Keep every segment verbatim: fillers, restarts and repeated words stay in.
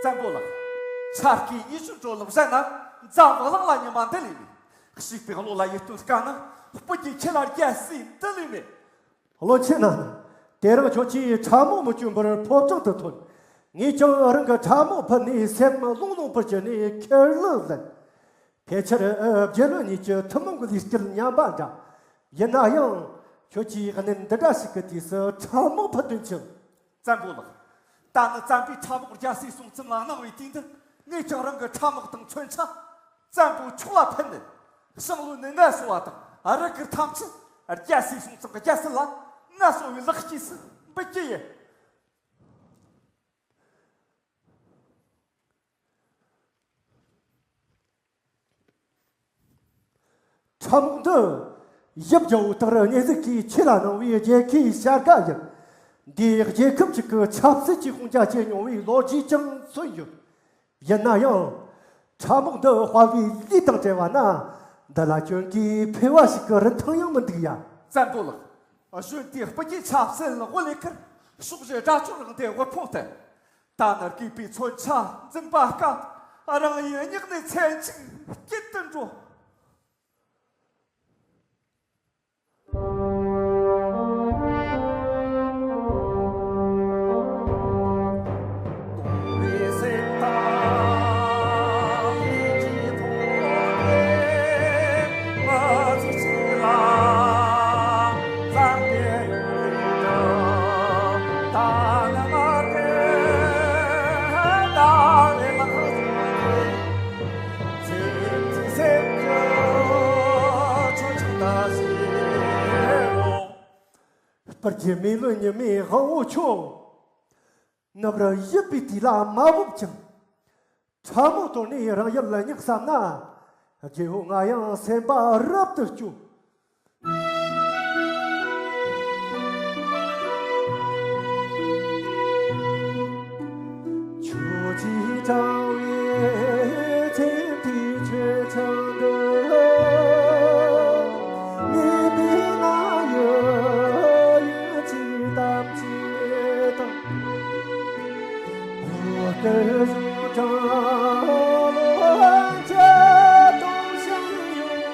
བཙན་པོ་ལགས། ཆ་རྐྱེན་ཉེས་སྐྱོན་བགྲོ་གླེང་བྱས་ན་འཛམ་བུ་གླིང་ལ་ཉི་མ་འདི་ལས་མེད། གཤིག་པའི་བློ་ལ་ཡིད་རྟོན་དཀའ་ན་སྤུ་གུས་ཁྱེད་ལ་རྒྱལ་སྲས་འདི་ལས་མེད། བློན་ཆེན་རྣམས། དེ་རིང་ཁྱོད་ཀྱིས་ཁྲབ་རྨོག་མི་གྱོན་པར་ཕོ་བྲང་དུ་ཐོན། ངས་ཀྱང་རང་གི་ཁྲབ་རྨོག་ཕུད་ནས་སེམས་རླུང་རླུང་པར་གྱུར་ནས་ཁེར་ལུ་ལེན། ཕལ་ཆེར་རྒྱལ་བློན་གཉིས་ཀྱི་ཐུན་མོང་གི་ལས་སྐལ་མཉམ་པ་འདྲ། ཡིན་ན་ཡང་། ཁྱོད་ཀྱིས་གནས་འདི་འདྲ་ཞིག་གི་དུས་སུ་ཁྲབ་རྨོག་ཕུད་དོན་ཅི། བཙན་པོ་ལགས། ད་ནི་བཙན་པོའི་ཁྲབ་རྨོག་རྒྱལ་སྲས་སྲོང་བཙན་ལ་གནང་བའི་དུས་འདིར། ངས་ཀྱང་རང་གི་ཁྲབ་རྨོག་དང་མཚོན་ཆ་བཙན་པོའི་ཕྱོགས་ལ་ཕུལ་ནས། ཞང་བློན་ནི་ངལ་གསོ་བ་དང་། རིགས་རྒྱུད་ཐམས་ཅད་རྒྱལ་སྲས་སྲོང་བཙན་གྱི་རྒྱལ་སྲིད་ལ་ངལ་གསོ་བའི་ལེགས་སྐྱེས་སུ་འབུལ་གྱི་ཡིན། ཁྲབ་རྨོག་འདི་ཡབ་རྒྱལ་པོ་སྟག་རི་གཉན་གཟིགས་ཀྱིས་ཁྱེད་ལ་གནང་བའི་རྒྱལ་ཁའི་བྱ་དགའ་ཡིན། འདིས་རྒྱལ་ཁབ་ཅིག་གི་ཆབ་སྲིད་ཀྱི་དཔུང་རྒྱ་བསྐྱེད་མྱོང་བའི་ལོ་རྒྱུས་ཀྱང་མཚོན་ཡོད། ཡིན་ན་ཡང་། ཁྲབ་རྨོག་འདི་དཔའ་བོའི་ལུས་དང་བྲལ་བ་ན། འདི་ལ་གྱོན་གོས་ཕུལ་བ་ཞིག་གི་རིན་ཐང་ཡང་མི་འདུག་ཡ། བཙན་པོ་ལགས། གཞོན་དུས་སྤུ་གུའི་ཆབ་སྲིད་དབུ་ལས་ཁུར། ཕྱོགས་བཞི་དགྲ་བཅོམ་རང་སྡེའི་དབུ་ཕོངས་ལྟར། ད་ནི་རྒས་པའི་མཚོན་ཆ་འཛིན་པ་དཀའ། རང་ཡུལ་སྙེག་ནས་ཚེ་གཅིག་སྐྱིད་དུ་འགྲོ། སྤུར་གྱི་མེ་ལོན་ཉི་མའི་དབང་བོ་ཁྱོད། ནུབ་རུ་ཡིབ་པའི་དུས་ལ་མ་བབ་ཅིང་། ཁྲབ་རྨོག་དོར་ནས་རང་ཡུལ་ལ་སྙེག་བསམ་ན། རྗེ་བོ་ང་ཡང་སེམས་པ་རབ་ཏུ་སྐྱོ། ཁྱོད་ཀྱིས་དྲངས་པའི་ཚེམས་མཐིལ་ཆུ་ཆེན་འདི། མེད་པའི་ང་ཡི་ཡིད་ཀྱི་གཏམ་ཅིག་དང་། འོ་སྐལ་གཞུང་དྲང་ལོ་བརྒྱ་སྟོང་ཞིག་ཡོད།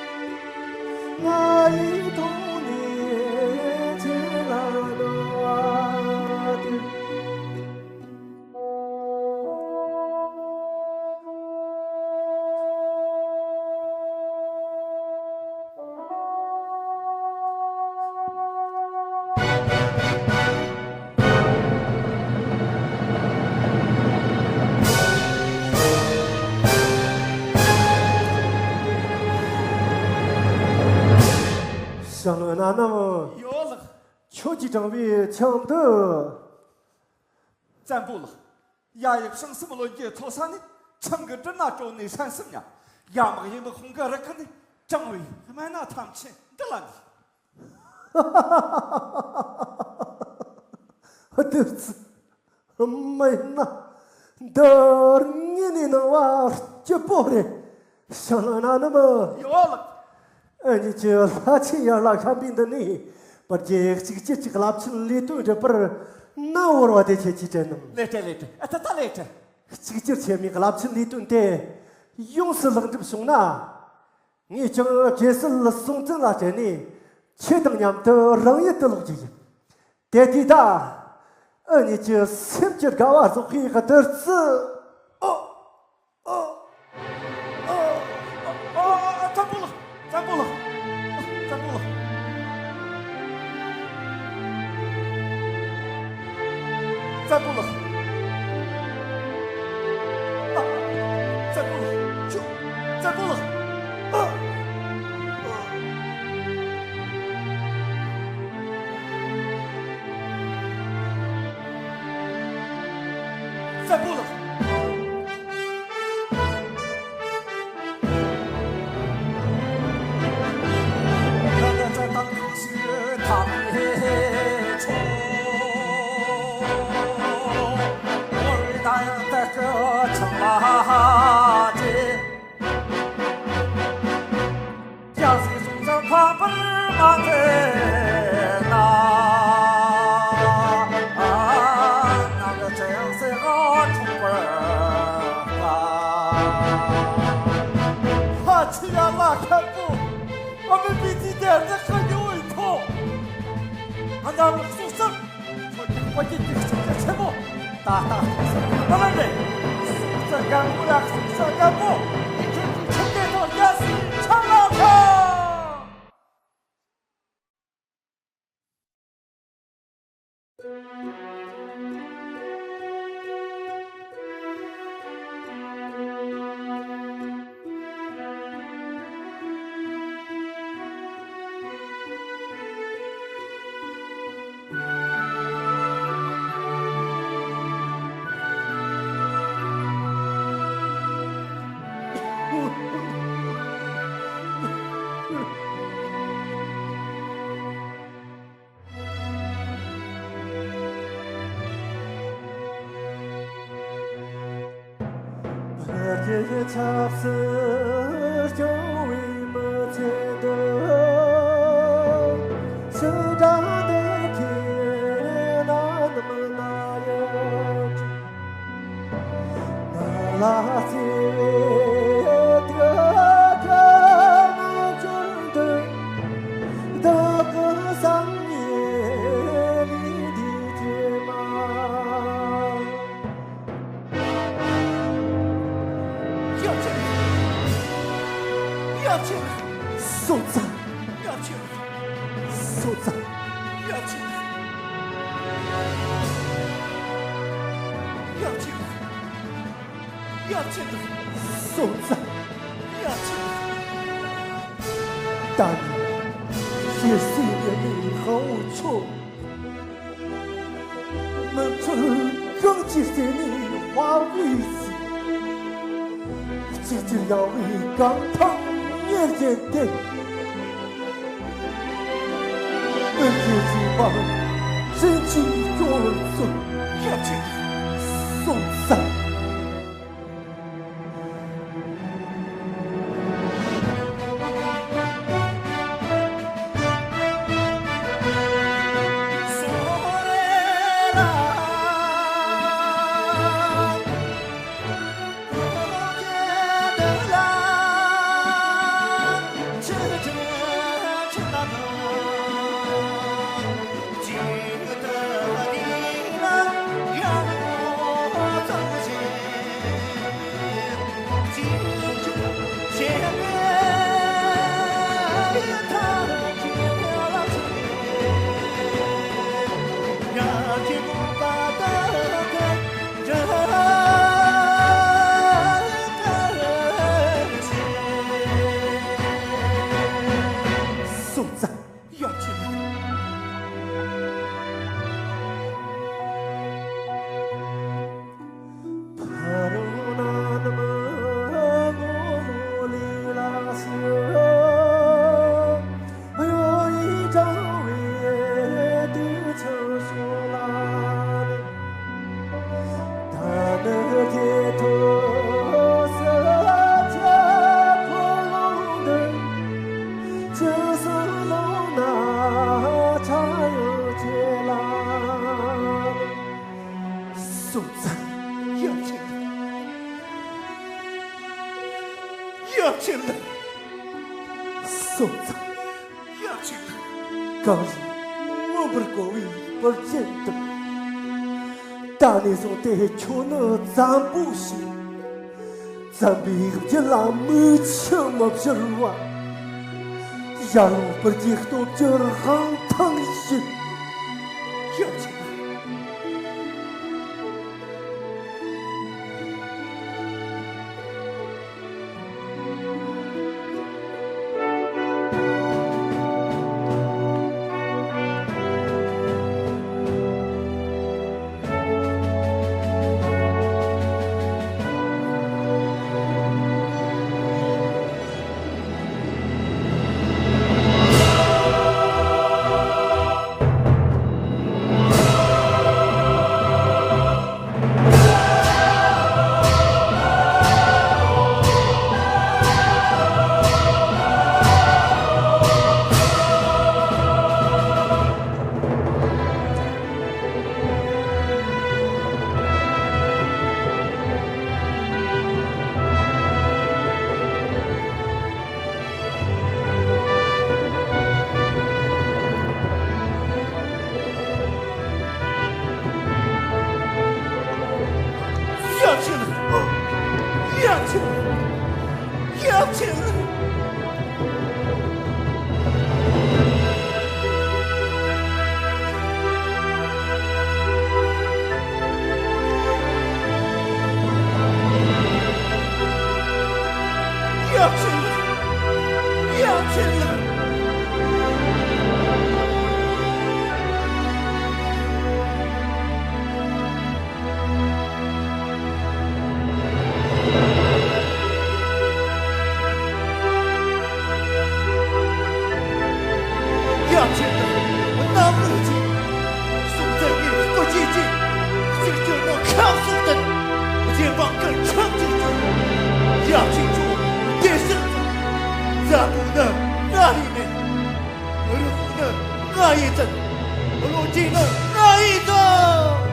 ང་ཡི་མཐོང་ནས་ཁྱེད་ལ་གནང་བ་དེ། ཞང་བློན་རྣམས། ཡོད་ལགས། ཁྱོད་ཀྱིས་དྲངས་པའི་ཆང་འདི། བཙན་པོ་ལགས། ཡ་ཡབ་བྱང་སེམས་བློན་གྱི་མཐོ་ས་ནས། ཆང་གི་དྲི་སྣ་དྲོ་ནས་ཧྲན་སེམས་ཉ། ཡ་མག་ཡི་མི་ཁོང་གི་རུ་ཁ་ནས། དྲངས་པའི་སྨན་སྣ་ཐམས་ཅད་འདི་ལ་འདུས། བདུད་རྩི། མིན་ན། འདི་ངས་ནས་གནང་བ་སྐྱིད་པོ་རེད། ཞང་བློན་རྣམས། ཡོད་ལགས། ཨ་ནི་ཁྱེད་ལྷ་ཆེན་ཡར་ལ་བཤམས་པའི་འདི་ནས་སྤུར་གྱི་གཅིག་གྱུར་གྱི་རླབས་ཆེན་ལས་དོན་སྒྲུབ་པར་གནང་བོར་བ་དེ་ཁྱེད་ཀྱིས་དྲན་ནམ། ལེགས་དྲན་ལེགས་དྲན། ཨ་ད་ད་ལེགས་དྲན། གཅིག་གྱུར་ཆེན་མོའི་རླབས་ཆེན་ལས་དོན་དེ་ཡོངས་སུ་ལེགས་འགྲུབ་བྱུང་ན། ངས་ཀྱང་རྒྱལ་སྲིད་སྲོང་བཙན་ལ་སྤྲད་ནས་ཁྱེད་དང་མཉམ་དུ་རང་ཡུལ་དུ་ལོག་རྒྱུ་ཡིན། དེ་དུས་ད་འུ་གཉིས་ཀྱི་སེམས་ཀྱི་དགའ་བ་རྫོགས་པའི་བདུད་རྩི། ཨོ། ཨོ། ཨོ། ཨོ། ཨོ། བཙན་པོ་ལགས། བཙན་པོ་ལགས། བཙན་པོ་ལགས། བཙན་པོ་ལགས། ཨ། བཙན་པོ་ལགས། ཁྱོད། བཙན་པོ་ལགས། ཨ། བཙན་པོ་ལགས། རྒྱལ་སྲིད་སྲོང་བཙན་འཕགས་པར་མ་མཛད་ན། ང་གི་ཇི་ཡང་སྲིད་དགའ་འཁྲུངས་པར། ཧ་ཆི་ཡ་ལ་ཁན་པོ། ཨ་མི་བི་ཏི་དེ་རེ་ཁ་ཉོ་ཡི་ཐོ། ཨ་ན་རུ་སུ་སམ། ཁོ་ཁྱེད་ཁོ་ཁྱེད་ཀྱི་ཆུ་ཚོད་ཆེན་པོ། ད་ལྟ་སུ་སམ་ཨ་མི་རེད། སུ་ཚ་གང་པོ་ལ་སུ་ཚ་གང་པོ། ཁྱེད་ཀྱི་ཆུ་ཚོད་ཐོ་ཡ་སི་ཆ་ལ་ཁ། ཆབ་སྲིད་སྐྱོང་བའི་མི་ཚེ་འདི། ཕྱི་དགྲ་འདི་གའི་ནང་མི་ན་ཡོད། ང་ལ་བརྩེ་བའི་དུས་ཀྱི་ནམ་རྒྱུན་འདི། བདག་གི་བསམ་ཡས་ལས་འདས་ཀྱི་མ། ཡབ་ཆེན། ཡབ་ཆེན། སོང་ཙང་། ཡབ་ཆེན། སོང་ཙང་། ཡབ་ཆེན། ཡབ་ཆེན། ཡབ་ཆེན། སོང་ཙང་། ཡབ་ཆེན། ད་ནི་ཞེ་སའི་ཉི་མའི་ཧ་འོ་ཆོ། མི་ཚོལ་གངས་ཀྱི་རྩེ་ནས་དཔའ་བོའི་གཟིགས། གཅིག་གྱུར་ཡངས་པའི་གངས་ཐང་ཉེར་བརྒྱད་དེ། མི་ཚེ་གཅིག་པར་བཞིན་གྱིས་སྐྱོ་བར་བརྩོན། ཡབ་ཆེན། སོང་ཙང་། སོང་ཙང་། ཡབ་ཆེན། ཕ་རོལ་ན་ནི་མི་ངོ་མོ་ལས་ལ་ཞིག་གཡོ་ཡི་གྲང་བའི་དུས་ཆེན་སོང་ལ་ནི། ད་ནི་རྒྱལ་ཐོ་སི་ཆ་ཁོ་ལོང་འདི། ཅི་སང་ལོང་ན་ཆ་ཡོད་ཅེ་ལ། སོང་ཙང་། ཡབ་ཆེན། ཡབ་ཆེན། སོང་ཙང་། ཡབ་ཆེན། གངས་རིས་མངོན་པར་བསྐོར་བའི་སྤུར་རྒྱན་དུ། ད་ནས་བཟུང་སྟེ་ཁྱོད་ནི་བཙན་པོ་ཞིག་བཙན་པོའི་རྒྱུད་ལ་མིག་ཆུ་མི་བཞུར་བ། ཡར་ལུང་སྤུར་རྒྱལ་སྟོབས་ཀྱི་དབང་ཐང་ཡིན། ཡབ་ཆེན། རྩ་དགོངས་ནི་ང་ཡིན་མིན། རུ་ཁོག་ནི་ང་ཡིན་ཚུལ། བློ་གྲོས་ནི་ང་ཡིན་ཚུལ།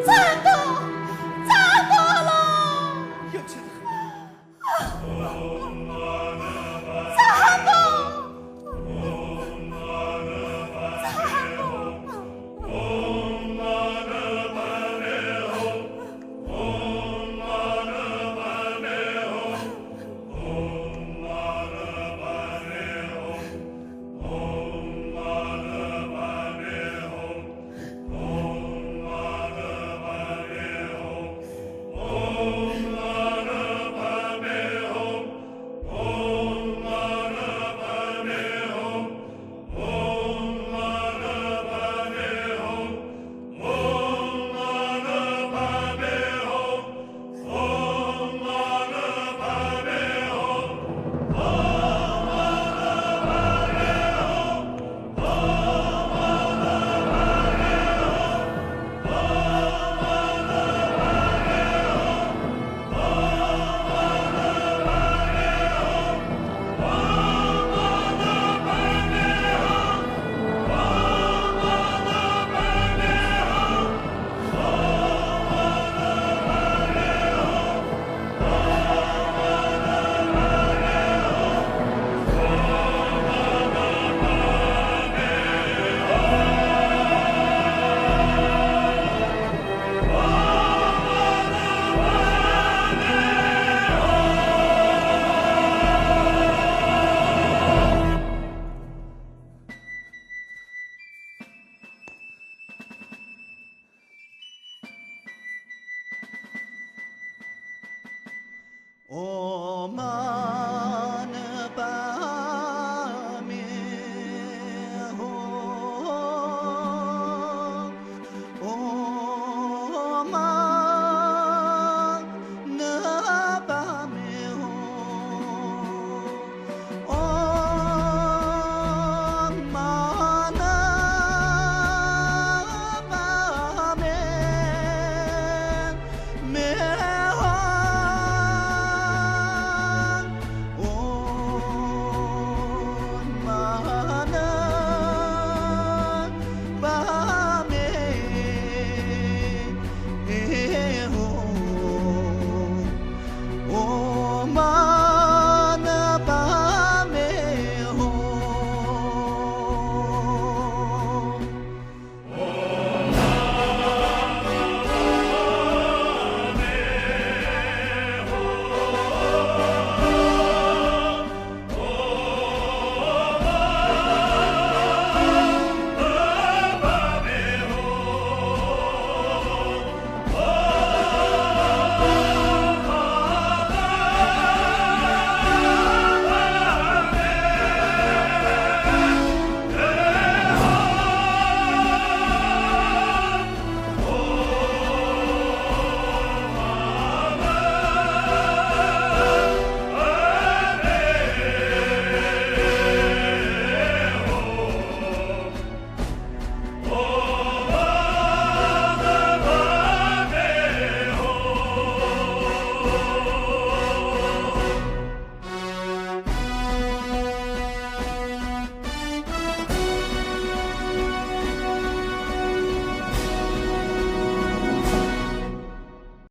ཚ་པོ། ཚ་པོ་ལོ། ཡ་ཆེ། ཨོཾ་མ་ཎི་པདྨེ།